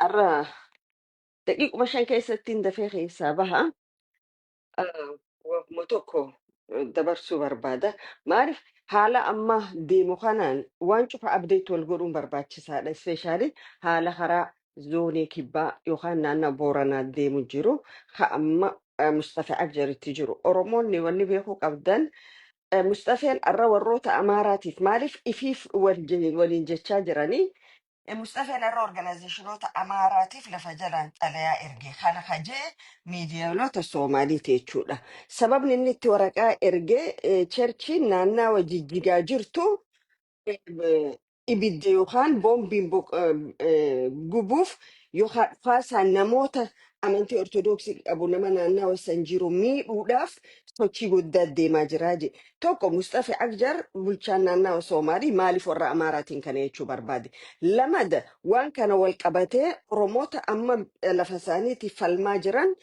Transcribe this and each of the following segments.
Har'a daqiiquma 5 keessatti hin dafee keessaa baha. Waanuma tokko dabarsuu barbaada. Maaliif haala amma deemu kanaan waan cufa update wal godhuun barbaachisaadha. Especially haala karaa zoonii kibbaa yookaan naannoo Booranaa deemu jiru ka amma Mustafa Agjaritti jiru. Oromoonni wanni beekuu qabdan, Mustafeen har'a warroota Amaaraatiif maaliif ifiif waliin jechaa jiranii. Mustafeen har'a organizationoota Amaaraatiif lafa jalaan xalayaa erge. Kana kajee miidiyaalota Soomaaliiti jechuudha. Sababni inni itti waraqaa erge, churchiin naannawa Jijjigaa jirtu ibidda yookaan boombiin gubuuf yookaan dhukaasaan namoota amantii Ortodoksii qabu, nama naannawa san jiru miidhuudhaaf sochii guddaa deemaa jira je. Tokko, Mustafa Akjar bulchaan naannawa Soomaalii maaliif warra Amaaraatiin kana jechuu barbaade? Lamada, waan kana wal qabatee Oromoota amma lafa isaaniitiif falmaa jiran,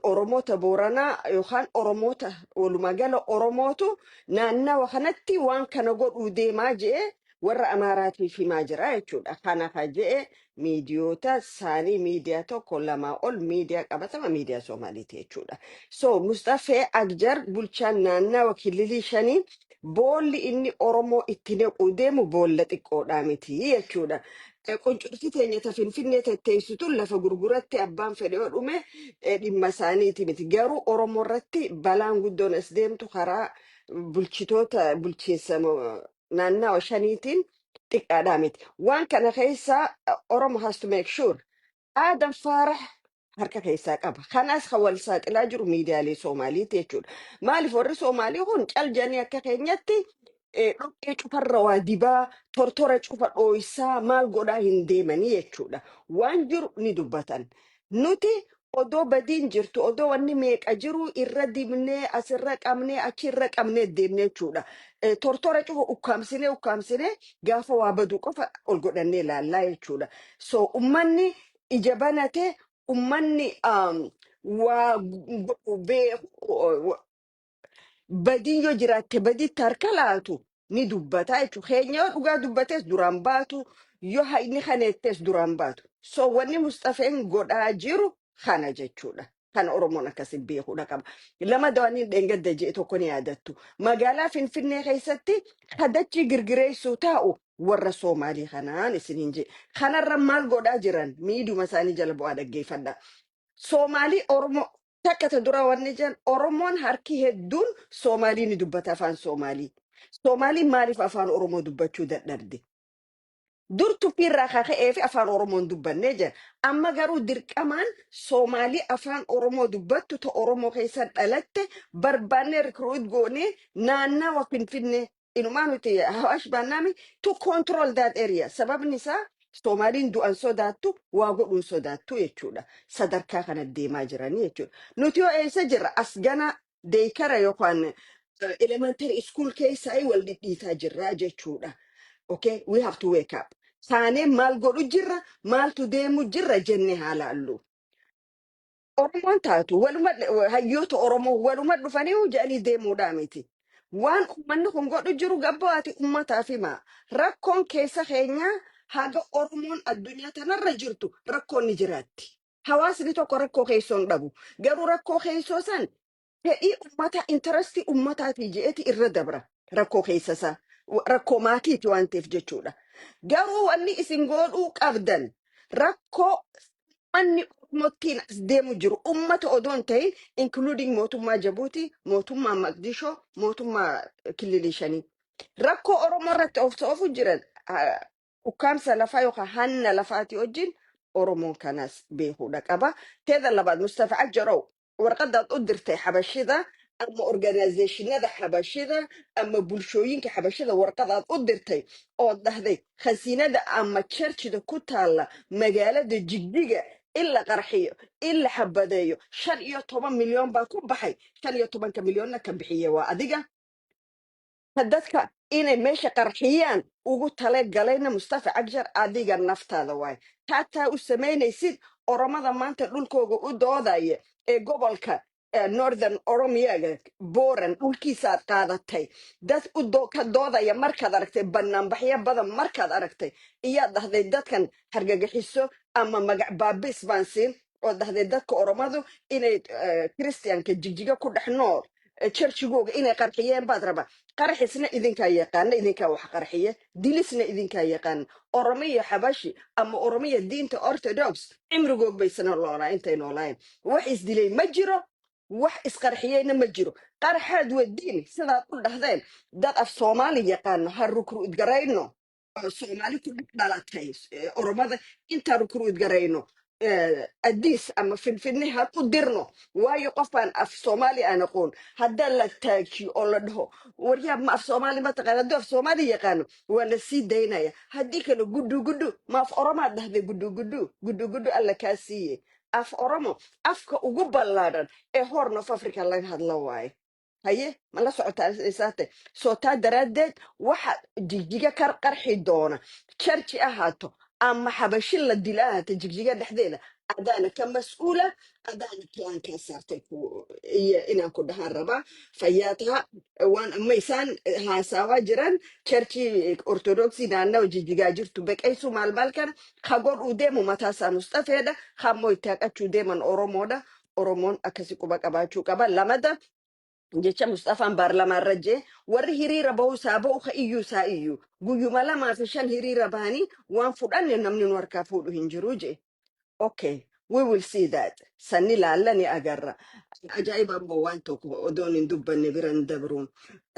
Oromoota Booranaa yookaan Oromoota walumaa gala Oromootu naannawa kanatti waan kana godhuu deemaa jee warra Amaaraatiif himaa jira jechuudha. Kana ka je'e miidiyoota isaanii, miidiyaa tokko lamaa ol, miidiyaa qabatama miidiyaa Soomaaliiti jechuudha. So Mustafee Akjar bulchaan naannawa kililii shanii boolli inni Oromoo itti naquu deemu boolla xiqqoodhaa miti jechuudha. Quncurti teenya ta Finfinnee tetteessu tun lafa gurguratte abbaan fedhe yoo dhume dhimma isaaniiti miti. Garuu Oromoo irratti balaan guddoon as deemtu karaa bulchitoota bulchiinsa naannawa shaniitiin xiqqaadhaa miti. Waan kana keessa Oromo has to make sure Aadan Faarax harka keessaa qaba. Kanaas kan wal saaxilaa jiru miidiyaalee Soomaaliiti jechuudha. Maaliif warri Soomaalii kun caljanii akka keenyatti dhoqqee cufarra waa dibaa, tortora cufa dhooysaa maal godhaa hin deemanii jechuudha. Waan jiru ni dubbatan. Nuti odoo badiin jirtu, odoo wanni meeqa jiru irra dibnee, asirra qabnee, achirra qabnee deemne jechuudha. Tortora cufa ukkaamsinee ukkaamsinee gaafa waa badu qofa ol godhannee ilaallaa jechuudha. So ummanni ija banate, ummanni waa godhu beeku, badiin yoo jiraatte baditti harka laatu ni dubbata jechuudha. Keenya yoo dhugaa dubbates duraan baatu, yoo inni kaneettes duraan baatu. So wanni Mustafeen godhaa jiru kana jechuudha. Kana Oromoon akkasi beekuudha qaba. Lama dawanii dheengadda jee tokko ni yaadattu. Magaalaa Finfinnee keessatti kadachii girgireessuu taa'u warra Soomaalii kanaan isiniin jee. Kanarra maal godhaa jiran? Miidhuma isaanii jala bu'aa dhaggeeffadha. Soomaalii Oromoo takka ta dura wanni jedhan, Oromoon harki hedduun Soomaalii ni dubbata, afaan Soomaalii. Soomaaliin maaliif afaan Oromoo dubbachuu dadhabde? Dur tuffiirraa kaka'ee fi afaan Oromoon dubbannee jira. Amma garuu dirqamaan Soomaalii afaan Oromoo dubbattu ta Oromoo keessa dhalatte barbaannee recruit goonee naannawa Finfinnee inumaa nuti Hawaash baannaami to control that area. Sababni isaa Soomaaliin du'an sodaattu, waa godhuun sodaattu jechuudha. Sadarkaa kana deemaa jiranii jechuudha. Nuti yoo eessa jirra? As gana daycare yookaan elementary school keessaa wal dhidhiitaa jirra jechuudha. Okay, we have to wake up. Saanee maal godhu jirra, maaltu deemu jirra jennee haa laallu. Oromoon taatu waluma hayyoota Oromoo waluma dhufanii jedhanii deemuudhaa miti. Waan uummanni kun godhu jiru gabbaati uummataaf hima. Rakkoon keessa keenyaa haga Oromoon addunyaa tanarra jirtu rakkoon ni jiraatti. Hawaasni tokko rakkoo keessoo hin dhabu. Garuu rakkoo keessoo san fedhii uummataa, interestii uummataatii je'eeti irra dabra rakkoo keessa isaa. Rakkoo maatiiti waan ta'eef jechuudha. Garuu wanni isin godhuu qabdan, rakkoo manni Oromootiin as deemu jiru ummata odoo hin ta'in, including mootummaa Jabuuti, mootummaa Maqdishoo, mootummaa kililii shanii. Rakkoo Oromoo irratti of oofu jiran ukkaamsa lafaa yookaan hanna lafaatii wajjin Oromoon kanas beekuudha qaba. Teeda labaad, Mustafa Ajarow, warqadaad u dirtay Xabashida ama organizationada Xabashida ama bulshooyinka Xabashida, warqadaad u dirtay oo dhahday khasiinada ama churchida ku taalla magaalada Jigjiga in la qarxiyo, in la xabadeeyo, 15 milyoon baa ku baxay. 15-ka milyoonna ka bixiye waa adiga. Ka dadka inay meesha qarxiyaan ugu tala galayna, Mustafa Cagjar, adiga naftaada waay. Taataa u samaynaysid Oromada maanta dhulkooga u doodaya ee gobolka. Northern Oromiyaga Booran dhulkiisaad qaadatay, dad u ka doodaya markaad aragtay, banaanbaxyo badan markaad aragtay, iyaad dhahday dadkan hargagaxiso ama magac baabis baan siin, oo dhahday dadka Oromadu inay Christianka Jigjiga ku dhex nool churchigooga inay qarxiyeen baad rabaa. Qarxisna idinkaa yaqaana, idinkaa wax qarxiya, dilisna idinkaa yaqaana. Oromiya Xabashi ama Oromiya diinta Orthodox cimrigoog baysana noolaa intay noolaayeen. Wax isdilay ma jiro, wax isqarxiyeyna ma jiro. Qaraxaad wadiin sidaad u dhahdeen, dad af Soomaali yaqaano ha recruit garayno oo Soomaali ku dhex dhalatay Oromada intaan recruit garayno, Adiis ama Finfinne ha u dirno. Waayo, qofaan af Soomaali aan aqoon haddaa la taajiyo oo la dhaho, "Waryaab, ma af Soomaali ma taqaan?" Hadduu af Soomaali yaqaano waa la sii daynaya, haddii kale gudhu gudhu. Ma af Oromaad dhahday? Gudhu gudhu, gudhu gudhu alla kaa siiye. Af Oromo afka ugu ballaadhan ee Horn of Africa laga hadlo waaye. Haye, ma la socotaa isaate? Soo taa daraaddeed waxa Jigjiga kar qarxi doona, church ahaato ama Xabashi la dila ahaato, Jigjiga dhexdeeda adaana ka mas-uula, adaana plankaa saartay ku iyo inaan ku dhahaan rabaa. Fayaataha waan maysaan haasaawaa jiran churchii Ortodoksii naannawa Jijjigaa jirtu beqeysu maalmaalkana kagodhuu deemu mataasaa Mustafeedha, kammoo itti haqachuu deeman Oromoodha. Oromoon akkasi quba qabaachuu qaba. Lamada, jecha Mustafaan baarlamaan jee, warri hiriira bahuu isaa bahu ka iyyuu isaa iyyuu guyyuma 2 fi 5 hiriira bahanii waan fudhanne namni nu harkaa fuudhu hin jiru jee. Okay, we will see that. Sanni laalla ni agarra. Ajaa'iba ammoo waan tokko odoon hin dubbanne biran dabruun.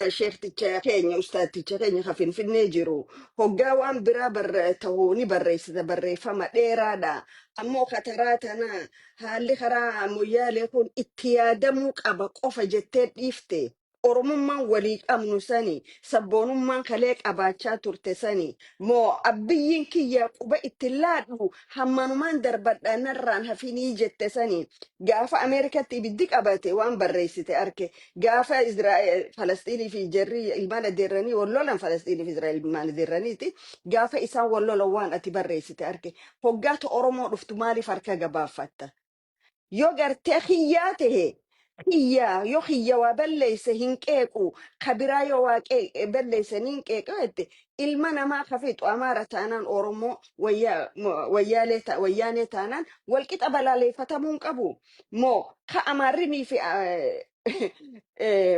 Sheekticha keenya, ustaaticha keenya ka Finfinnee jiru, hoggaa waan biraa barre ta'uu ni barreessita barreeffama dheeraadha. Ammoo kataraa tana haalli karaa Moyyaalee kun itti yaadamuu qaba qofa jettee dhiifte. Oromummaan walii qabnu sani, sabboonummaan kalee qabaachaa turte sani, moo abbiyyiin kiyya quba itti laadhu hammanumaan darbadha narraan hafinii jette sani, gaafa Ameerikatti ibiddi qabate waan barreessite arke, gaafa Israa'el Falastiinii fi jarri ilmaan adeerranii wal lolan, Falastiinii fi Israa'el ilmaan adeerraniiti, gaafa isaan wal lolan waan ati barreessite arke. Hoggaata Oromoo dhuftu maaliif harka gabaaffatta? Yoo gartee kiyyaa tahe, kiyyaa yoo kiyya waa balleeyse hin qeequ, kabiraa yoo waa balleeyse ni hin qeequ jette, ilma namaa ka fixu Amaara taanaan, Oromoo Wayyaanee taanaan walqixa balaaleffatamuu hin qabu. Moo ka Amaarrinii fi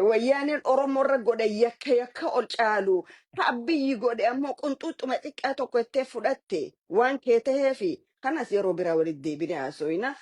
Wayyaaneen Oromoo irra godhe yakka yakka ol caalu, ka Abbiyyi godhe ammoo qunxuuxuma xiqqaa tokko ittee fudhatte waan kee taheefi? Kanas yeroo biraa walitti deebine haasofina.